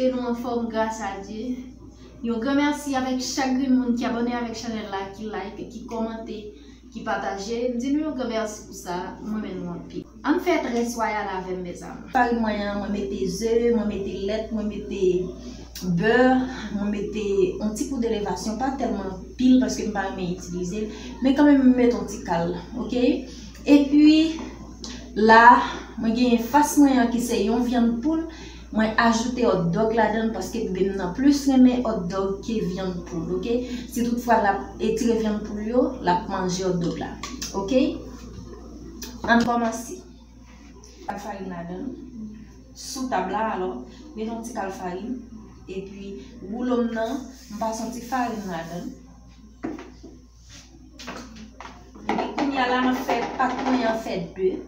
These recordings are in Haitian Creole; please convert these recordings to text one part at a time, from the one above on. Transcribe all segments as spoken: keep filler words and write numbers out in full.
Nou anfòm, gras a Dye. Yon gran mèsi avèk chak grenn moun ki abòne avèk chanèl la, ki like, ki kòmante, ki pataje. M di nou yon gran mèsi pou sa, m renmen nou anpil. Ann fè trè swayal avè m, mezanmi. Farin mwen an, mwen mete ze, mwen mete lèt, mwen mete bè, mwen mete yon ti kou de levasyon, pa tèlman anpil paske m pa renmen itilize l, men kanmenm m mete yon ti kal, oke? Epi la, mwen genyen fas mwen an ki se yon vyann poul, mwen ajoute hot dog ladan l paske bebe m nan plis renmen hot dog ke vyann poul, oke? Si toutfwa l ap etire vyann poul yo, l ap manje hot dog la, oke? Ann kòmanse. Kal farin ladan l. Sou tab la, alò, mete yon ti kal farin. Epi, woulo m nan, m pase yon ti farin ladan l. Epi, kounye a la, m ap fè pat mwen an fè de.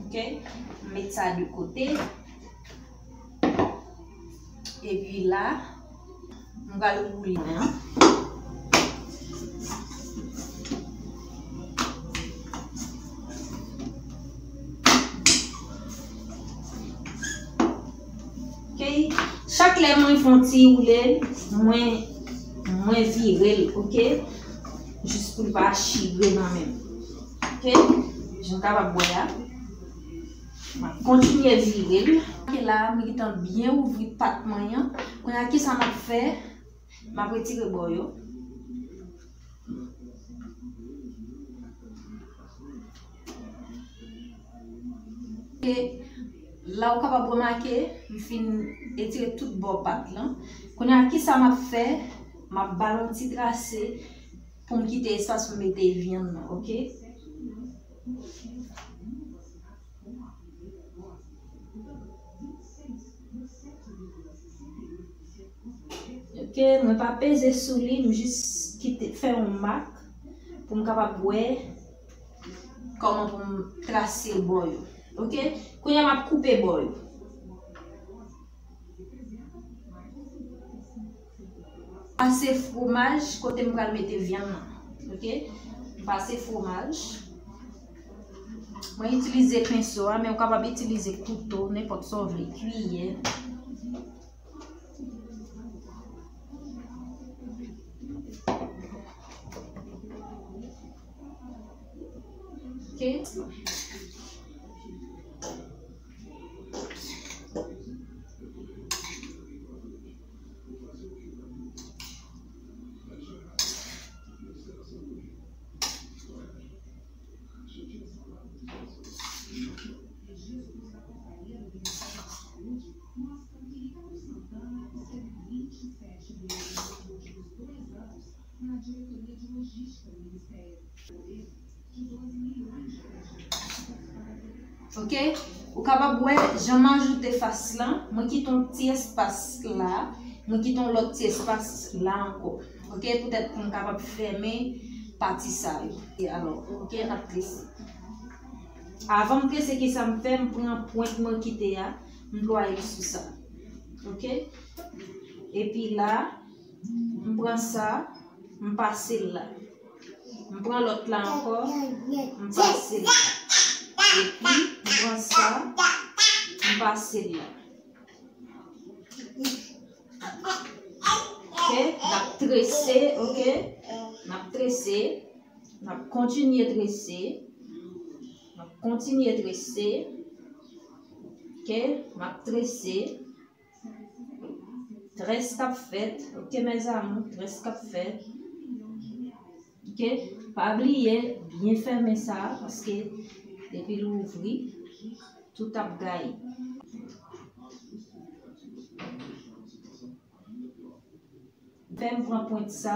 Oke? M met sa de kote. Epi la, m pral woule mwen an. Oke. Chak lè mwen fè yon ti woule, mwen, mwen vire l, oke? Jis pou l pa chire nan men m. Oke? Jan w kapab wè a. M ap kontinye vire l. Oke, la, mwen gentan byen ouvri pat mwen an. Kounye a, kisa m ap fè? M ap retire bò yo. E la, ou kapab remake, m fin etire tout bò pat lan. Kounye a, kisa m ap fè? M ap ba l yon ti trase pou m kite espas pou m mete vyann nan, oke? Ok, mwen pa peze sou li, m jis kite, fè yon mak pou m kapab wè kòman pou m trase bò yo. Ok, kounye a m ap koupe bò yo. Pase fwomaj kote m pral mete vyann nan. Ok, m pase fwomaj. Mwen itilize penso a, men ou kapab itilize kouto, nenpòt sa w vle, kiyè. Ok. Ok, ou kapab wè jan m ajoute fas lan, mwen kite yon ti espas la, mwen kite yon lòt ti espas la ankò. Ok, poutèt pou m kapab fèmen pati sa yo. E alò, ok, n ap trese. Avan m trese, kisa m fè? M pran pwent mwen kite a, m plwaye l sou sa. Ok? Epi la, m pran sa, m pase l la. M pran lòt la ankò, m pase l la. Epi, m pran sa, m pase l la. Ok, n ap trese, ok? N ap trese, n ap kontinye trese, n ap kontinye trese, ok? N ap trese, très k ap fèt, ok, mes amours, très k ap fèt, ok? Pa bliye byen fèmen sa, paske depi l ouvri, tout ap gaye. Fè m pran pwent sa,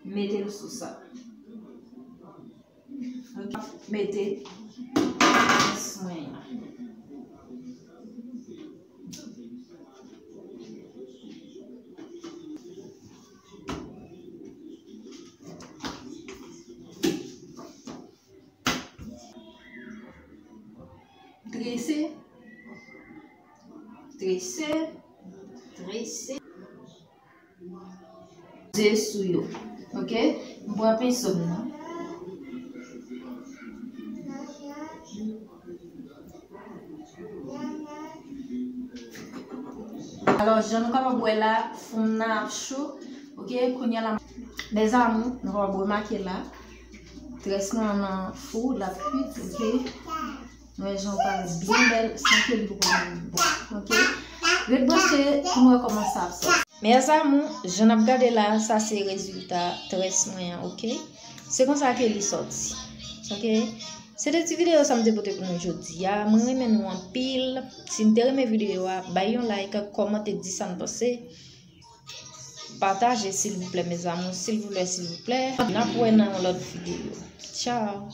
m mete l sou sa. Ok, mete pwent mwen an. Trese, trese, trese. Ze sou yo. Ok? M pran penso m nan. Alò, jan nou kapab wè la, foun nan ap cho. Ok, kounye a la, mes amours, nou kapab remake la, très mwen an nan fou, l ap kuit, ok. Nou wè jan l parèt byen bèl, san ke li poko menm bon, ok. Ret branche pou nou wè kòman sa ap sòti. Mes amours, jan n ap gade la, sa se rezilta très mwen an, ok. Se konsa ke li sòti, ok. Se te ti videyo sa m te pote pou nou jodi a. Mwen renmen nou anpil. Si n te renmen videyo a, bay yon like, kòmante, di sa n panse. Pataje, silvouplè, mes amours, silvouplè, silvouplè. N ap wè nan yon lòt videyo. Tchao.